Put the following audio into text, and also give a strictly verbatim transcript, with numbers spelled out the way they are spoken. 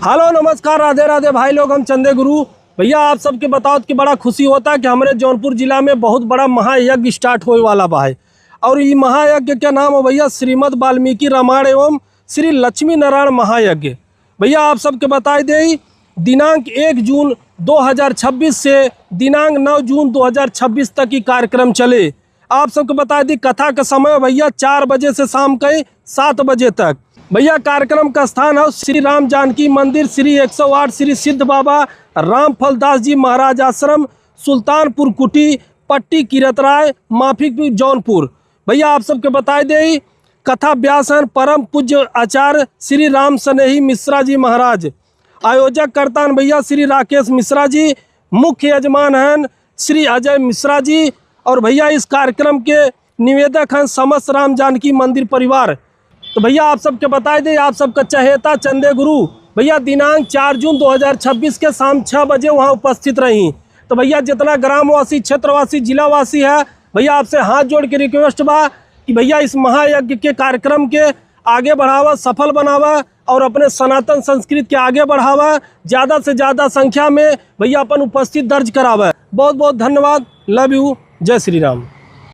हेलो, नमस्कार, राधे राधे भाई लोग, हम चंदे गुरु। भैया, आप सबके बतावत कि बड़ा खुशी होता कि हमरे जौनपुर जिला में बहुत बड़ा महायज्ञ start होए वाला बा है। और ई महायज्ञ के नाम हो भैया श्रीमद् वाल्मीकि रामायण एवं श्री लक्ष्मी नारायण महायज्ञ। भैया, आप सबके बताई देई, दिनांक एक जून दो हज़ार छब्बीस से दिनांक नौ जून दो हज़ार छब्बीस तक ई कार्यक्रम चले। आप सबके बताई दी, कथा का समय भैया चार बजे से शाम के सात बजे तक। भैया, कार्यक्रम का स्थान है श्री राम जानकी मंदिर, श्री एक सौ आठ श्री सिद्ध बाबा रामफल दास जी महाराज आश्रम, सुल्तानपुर कुटी, पट्टी किरतराय, माफिकपुर, जौनपुर। भैया, आप सबके बताई देई, कथा व्यास हैं परम पूज्य आचार्य श्री राम स्नेही मिश्रा जी महाराज। आयोजक करता हैं भैया श्री राकेश मिश्रा जी। मुख्य यजमान हैं श्री अजय मिश्रा जी। और भैया, इस कार्यक्रम के निवेदक हैं समस्त राम जानकी मंदिर परिवार। तो भैया, आप सबके बताई देई, आप सबका चहेता चंदे गुरु, भैया, दिनांक चार जून दो हज़ार छब्बीस के शाम छः बजे वहाँ उपस्थित रही। तो भैया, जितना ग्रामवासी, क्षेत्रवासी, जिलावासी है, भैया, आपसे हाथ जोड़ के request बा कि भैया, इस महायज्ञ के कार्यक्रम के आगे बढ़ावा, सफल बनावा और अपने सनातन संस्कृति के आगे बढ़ावा। ज़्यादा से ज़्यादा संख्या में भैया अपन उपस्थित दर्ज करावा। बहुत बहुत धन्यवाद। Love you। जय श्री राम।